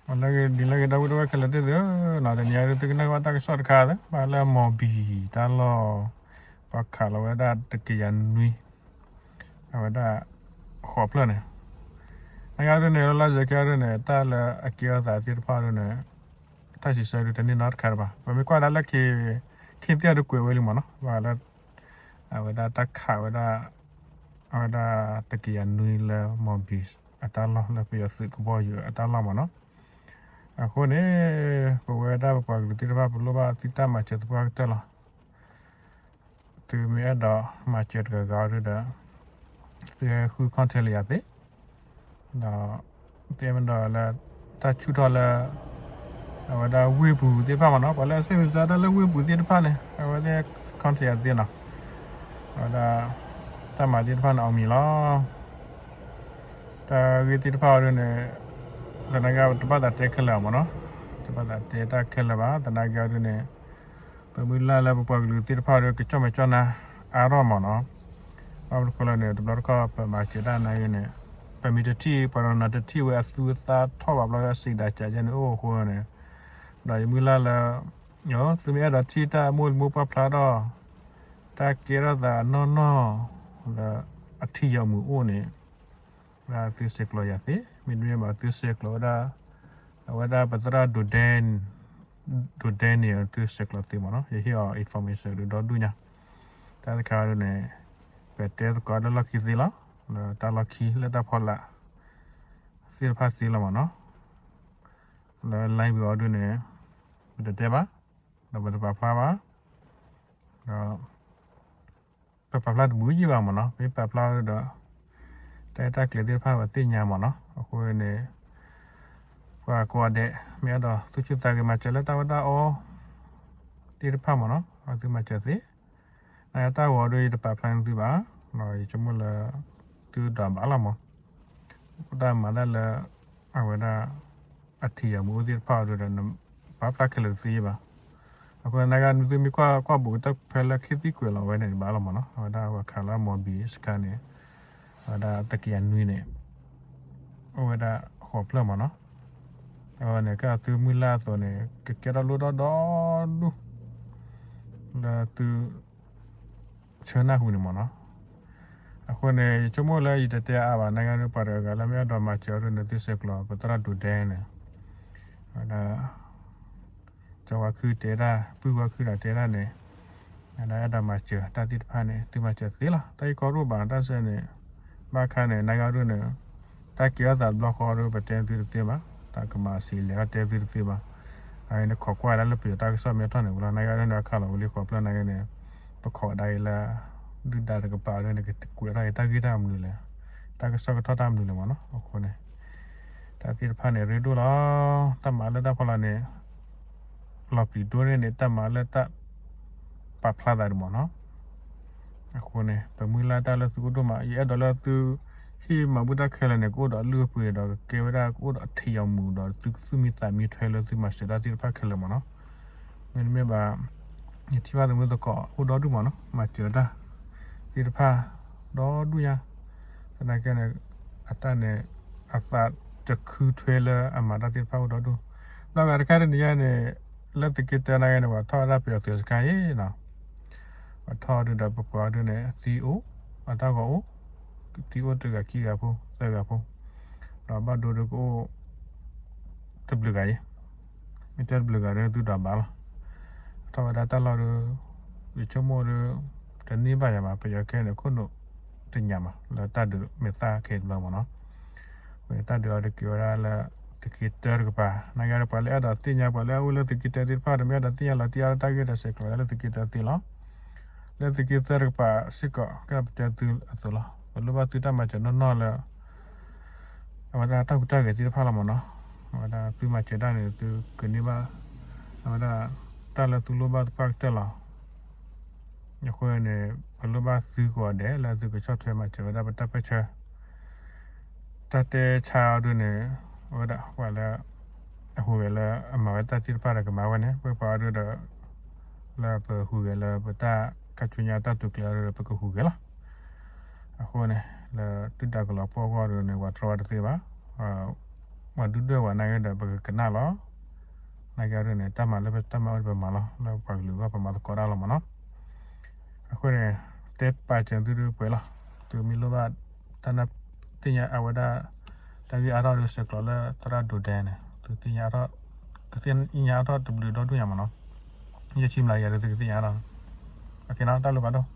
လၢဂ့ၤဒ်လဲၣ်ဂ့ၤ ဒီပုၢ်ဝဲၢ်ခဲလၢာ်သ့ၣ်ဧၢ, တနံၤအံၤဒုး သုကနၢ်ဟူဘၣ်တၢ်ကစီၣ်တခါသ့ၣ် ဘၣ်လၢ မော်ဘီ တၢ်လီၢ် ပှၤခးလီၤဝဲဒၣ်တကယၤနွံ အဝဲဒၣ် ဃိးဖျၢၣ်န့ၣ်, နကဒုးန့ၣ် လၢလီၢ်ယဲၢ်ကဲဒုးန့ၣ် တၢ်လၢအကဲထီၣ်သးသ့ၣ်တဖၣ်ဒုးန့ၣ် တၢ်စံးဆၢဒုးတန့ၢ်နီတခါတဘၣ်. ပမ့ၢ်ကွၢ်ဒၣ်လၢ ခ့ၣ်သ့ၣ်အဒုးကွဲးဝဲလံမ့ၢ်နီၤ, ဘၣ်လၢ အဝဲဒၣ်တၢ်ခးဝဲဒၣ် အဝဲဒၣ်တကယၤနွံလၢ မော်ဘီ အတၢ်လီၢ်လၢပယီၤသုးကဘီယူၤအတၢ်လီၢ်မ့ၢ်နီၤ, အဃိန့ၣ် ပဝဲဒၣ်ပပှၤကလုာ်သ့ၣ်တဖၣ် ပလိၣ်ဘၣ်သုတၢ်မၤစၢၤသပှၢ်ကတၢၢ်လီၤ. သုမ့ၢ်အဲၣ်ဒိးမၤစၢၤတဂၤဂၤအီၤဒုးဒီး သုဟဲဃု contact လၢယၤသ့, ဒီး သုအဲၣ်ဒိးလၢ တၢ်ဆူၣ်ထီၣ်လၢ အဝဲဒၣ်ဝ့ၢ်ပူၤသ့ၣ်တဖၣ်မ့ၢ်နီၤ, ပှၤလၢအဆၢဂ့ၤဆၢဝါတၢ်လၢဝ့ၢ်ပူၤသ့ၣ်တဖၣ်န့ၣ် အဝဲသ့ၣ် contact ယၤသ့နီၤ, အဝဲဒၣ် တၢ်မၤသ့ၣ်တဖၣ်န့ၣ် အီၣ်မံၤလီၤ. တၢ်ဂ့ၢ်သ့ၣ်တဖၣ်အီၤဒုးန့ၣ် သနာ်က့တဘၣ်သးတဲခဲလၢာ်မ့ၢ်နီၤ, တဘၣ်သးတဲတၢ်ခဲလၢာ်ဘၣ်, သနာ်က့အီၤဒုးန့ၣ် ပမုၢ်လၢ်လၢပပှၤကလုာ်သ့ၣ်တဖၣ်ဒီး ကကၠီၣ်မဲာ်ကၠီၣ်နါအါထီၣ်မ့ၢ်နီၤ, ဘၣ်မနုၤဃိလဲၣ်န့ၣ် တဘျီတခီၣ်ပမၤစၢၤတၢ်နာ်က့န့ၣ် ပမ့ၢ်တထံၣ် ပှၤတနီၤတထံၣ်ဝဲအသူအသါထီၣ်ဘၣ်ဘျီဒီး စံးဒၣ်စးယဲန့ၣ်အိၣ်အဃိန့ၣ်, ဒီးယမုၢ်လၢ်လၢ သုမ့ၢ်အဲၣ်ဒိးထံၣ်တၢ်အမိၢ်လံမိၢ်ပှၢ်ဖျါထီၣ် တၢ်ကဲထီၣ်သးနီၢ်နီၢ် လၢအထံၣ်ယီၤမုာ်အိၣ်န့ၣ် ဝဲဒၣ်သုဆဲးကျိးယၤသ့, မ့တမ့ၢ်ဘၣ်သုဆဲးကျိးဝဲဒၣ် အဝဲဒၣ်ပသရၣ်ဒိးဒဲ ဒိးဒဲန့ၣ် သုဆဲးကျိးသ့မ့ၢ်နီၤ, ယဟ့ၣ်အီၤ information ဒုးဒီဒူၣ်ညါ, တၢ်တခါဒုးန့ၣ် ပတဲသကိးလၢလီၢ်ခံသ့လီၤ, လၢတၢ်လီၢ်ခံလၢတၢ်ဖီလာ် သ့ၣ်တဖၣ်သ့လီၤမ့ၢ်နီၤ, လၢ line ပူၤအီၤဒုးန့ၣ် ပတတဲဘၣ်, ဒီးပတပာ်ဖျါဘၣ်, ဒီး ပပာ်ဖျါတဘူးယံာ်ဘၣ်မ့ၢ်နီၤ, မ့ၢ်ပာ်ဖျါဒီး တၢ်အဲၣ်တၢ်ကျဲၤသ့ၣ်တဖၣ်ပသ့ၣ်ညါမ့ၢ်နီၤ, အဃိန့ၣ် ပှၤကိးဂၤဒဲး မ့ၢ်အဲၣ်ဒိးသူၣ်ဆူၣ်သးဂဲၤမၤစၢၤလၢတၢ်အီၣ်တၢ်အီသ့ၣ်တဖၣ်မ့ၢ်နီၤ, အသုမၤစၢၤသ့, နတၢ်ဂီၤဒီးယတပာ်ဖျါန့ၢ်သုဘၣ်, ဒီးယဆိကမိၣ်လၢ သုဒွးဘၣ်လီၤမ့ၢ်, တၢ်မၤတၢ်လၢ အဝဲဒၣ် အထံၣ်ယီၤမုာ်အိၣ်သ့ၣ်တဖၣ်အီၤဒီး နပာ်ဖျါခဲလၢာ်တသ့ဘၣ်, အဃိသနာ်က့ဒုး သုမ့ၢ်ကွၢ်ကွၢ်ဘူးကတၢၢ်ဖဲလၢခ့ၣ်သ့ၣ်ကွဲးလီၤဝဲန့ၣ် ဘၣ်လီၤမ့ၢ်နီၤ, အဝဲဒၣ်ပှၤခးလၢအမီၤဘံၤစခါန့ၣ် အဝဲဒၣ်တကယၤနွံန့ၣ် အိၣ်ဝဲဒၣ်ဃိးဖျၢၣ်မ့ၢ်နီၤ, အဝဲန့ၣ် ကဲသုမုၢ်လၢ်အသိးန့ၣ် ကကဲထီၣ်လိၣ်ဒီဒူၣ် လၢသု ဆၢနၢ်ဟူန့ၣ်မ့ၢ်နီၤ, အဃိန့ၣ် ယဆိကမိၣ်လၢယတတဲအါဘၣ်, နကဒုး ပှၤတဂၤလၢမ့ၢ်အဲၣ်ဒိးမၤစၢၤအီၤဒုးန့ၣ် သုဆဲးကျိးပသရၣ်ဒိးဒဲန့ၣ်, ဝဲဒၣ် ကၠီဝါခုတဲဒၣ် ပုၢ်ဝဲၢ်ခုဒီးတဲဒၣ်န့ၣ်, ဝဲဒၣ်အဲၣ်ဒိးမၤစၢၤတၢ်သ့ၣ်တဖၣ်န့ၣ် သုမၤစၢၤသ့လီၤ, တၢ်ဂ့ၢ်ကီဒိၣ်ဘၣ်တၢ်စဲန့ၣ်, ဘၣ်ခါန့ၣ် နကဒုးန့ၣ် တၢ်ကဲထီၣ်သးတဘျီဃီဒီး ပတဲသုတသ့ဘၣ်, တၢ်ကမၤစံးလဲၤထီၣ်တဲသုတသ့ဘၣ်, အန့ၣ်ခိးကွၢ်ဒၣ်လၢပယီၤတၢ်ကစီၣ်မ့ၢ်ထီၣ်န့ၣ်ဝံၤလီၤ, နကဒုးန့ၣ် အခးလီၤဝံၤလံဃိးဖျၢၣ်နကဒုးန့ၣ်, ပခိးဒၣ်အံၤလၢ ဒုၣ်ဒါတကပၤဒုးန့ၣ် ကကွဲးထီၣ်အံၤတၢ်ဂ့ၢ်တၢ်မနုၤလဲၣ်, တၢ်ကစီၣ်ကထီၣ်တၢ်မနုၤလဲၣ်မ့ၢ်နီၤ, အဃိန့ၣ် တၢ်သ့ၣ်တဖၣ်န့ၣ် ရ့ဒိၣ်လီၤ, တၢ်မၤလၢတၢ်ဖီလာ်န့ၣ် လီၤပျံၤဒိၣ်န့ၣ်န့ၣ် တၢ်မၤလၢတၢ်ပာ်ဖျါသးဒ်မ့ၢ်နီၤ, အဃိန့ၣ် ပမုၢ်လၢ်တၢ်လၢသုကအိၣ်ဒိၣ်မး, ယအဲၣ်ဒိးလၢသုဟ့ၣ်မၤဘူၣ်တၢ်ခဲလၢာ်န့ၣ် ကအိၣ်ဒီးအလုၢ်အပှ့ၤဒီး ကကဲဝဲဒၣ်ကအိၣ်ဒီးအထံၣ်ယီၤမုာ်ဒီး သုကသူၣ်မံသးမံထွဲလၢသုမၤစၢၤတၢ်သ့ၣ်တဖၣ်ခဲလၢာ်မ့ၢ်နီၤ, မ့တမ့ၢ်ဘၣ် ယထံၣ်ဘၣ်သမုသကိးအိၣ်ဒီဒူၣ်မ့ၢ်နီၤ, မၤစၢၤတၢ်သ့ၣ်တဖၣ် ဒီဒူၣ်ညါ, သနာ်က့န့ၣ် အတၢ်န့ၣ် အသးတခုထွဲလၢအမၤတၢ်သ့ၣ်တဖၣ်အိၣ်ဒီဒူၣ်, ဘျီဂၤတခါတနံၤညါန့ၣ် လၢသုးက့တၢနာ်က့န့ၣ် ပှၤထီၣ်ဝဲဒၣ်ပယီၤသုးစခါအံၤနီၤ, ပှၤထီၣ်ဒုးဒီးပကွၢ်ဒုးန့ၣ် သံအိၣ် အတၢ်ဂီၤအိၣ်, သံအိၣ်တဂၤခံဂၤဖိ သၢဂၤဖိ, ဒီးဘၣ်ဒိဒုးကအိၣ် တဘျုးဂၤအံၤ, မ့ၢ်တဲတဘျုးဂၤဒီးသုဒွးဘၣ်လီၤ, ထီၣ်ဝဲဒၣ်တၢ်လီၢ်ဒီး ယဆိကမိၣ်ဒီး တန့ၢ်ဘၣ်ယၤဘၣ်, ပယီၤကဲန့ၣ် ခိၣ်နူာ်တညၣ်မး လၢတၢ်ဒုးမဲာ်သၣ်ခဲအံၤတဘျီမ့ၢ်နီၤ, ဝဲတၢ်ဒုးအီၤတက့ၤဝဲဒၣ်လၢ သုးက့တၢတကပၤ, နာ်က့ဒီးပှၤလၢအဲၣ်ဒိးသ့ၣ်ညါ ပှၤလၢအအိၣ်လၢသုးက့တၢသ့ၣ်တဖၣ်ဒီး မ့ၢ်အဲၣ်ဒိးသ့ၣ်ညါလီၤတံၢ်အါထီၣ်တၢ်ဂ့ၢ်ဒီး ဆဲးကျိးဝဲဒၣ်လၢသုးက့တၢသ့လီၤ, လၢသုးက့သၢတကပၤစ့ၢ်ကီး ကဲပတဲသုအသိးလီၤ, ပလိၣ်ဘၣ်သုတၢ်မၤစၢၤနီၢ်နီၢ်လၢ အဝဲဒၣ်တၢ်ဟူးတၢ်ဂဲၤသ့ၣ်တဖၣ်လီၤမ့ၢ်နီၤ, အဝဲဒၣ်သုမၤစၢၤတၢ်န့ၣ် သုကန့ၢ်ဘၣ် အဝဲဒၣ်တၢ်လၢသုလိၣ်ဘၣ်သပှၢ်ကတၢၢ်လီၤ, အဃိန့ၣ် ပလိၣ်ဘၣ်သုကိးဂၤဒဲးလၢသုကဆီၣ်ထွဲမၤစၢၤဝဲဒၣ်ပတၢ်ပၢၢ်ဆၢ တၢ်တဲဆါအီၤဒုးန့ၣ် အဝဲဒၣ်ပှၤလၢ အဟူးဂဲၤလၢအမၤဝဲတၢ်သ့ၣ်တဖၣ်ဒီးကမၤဝဲန့ၣ် ပပှၤအီၤဒုးဒီး လၢပဟူးဂဲၤလၢပတၢ်ခါဆူညါတၢ်တိာ်ကျဲၤအီၤဒုးဒီး ပကဟူးဂဲၤလီၤ, အဃိန့ၣ် လၢဒုၣ်ဒါကလီၤပှီၢ်ဂီၢ်ဒုးန့ၣ် ပှၤတြီဝဲတသ့ဘၣ်, ပှၤဒုၣ်ဒွဲၣ်ဝဲနာ်က့ဒီး ပကကနၣ်လီၤ. နာ်က့အဒိန့ၣ် တၢ်မၤလၢပတၢ်မၤအိၣ်ဒီးပမၤလီၤ, လၢပှၤကလုာ်အဂီၢ် ပမၤသကိးတၢ်လီၤမးနီၤ. အဃိန့ၣ် တဲပာ်စၢၤသုတပှဲၤလီၤ. သုမ့ၢ်လိၣ်ဘၣ် တၢ်နာ်သ့ၣ်ညါအဝဲဒၣ် တၢ်ဂ့ၢ်အါထီၣ်ဒီးဆဲးကျိးလၢသရၣ်ဒိးဒဲန့ၣ် သုသ့ၣ်ညါအါထီၣ်, ကသ့ၣ်ညါအါထီၣ်တဘျုးဒီဒူၣ်ညါမးနီၤ. ယဲၢ်ဆံမျးကယၤဒီးသုကသ့ၣ်ညါအါထီၣ်. တၢ်လိၣ်ဘၣ်ဒိၣ်.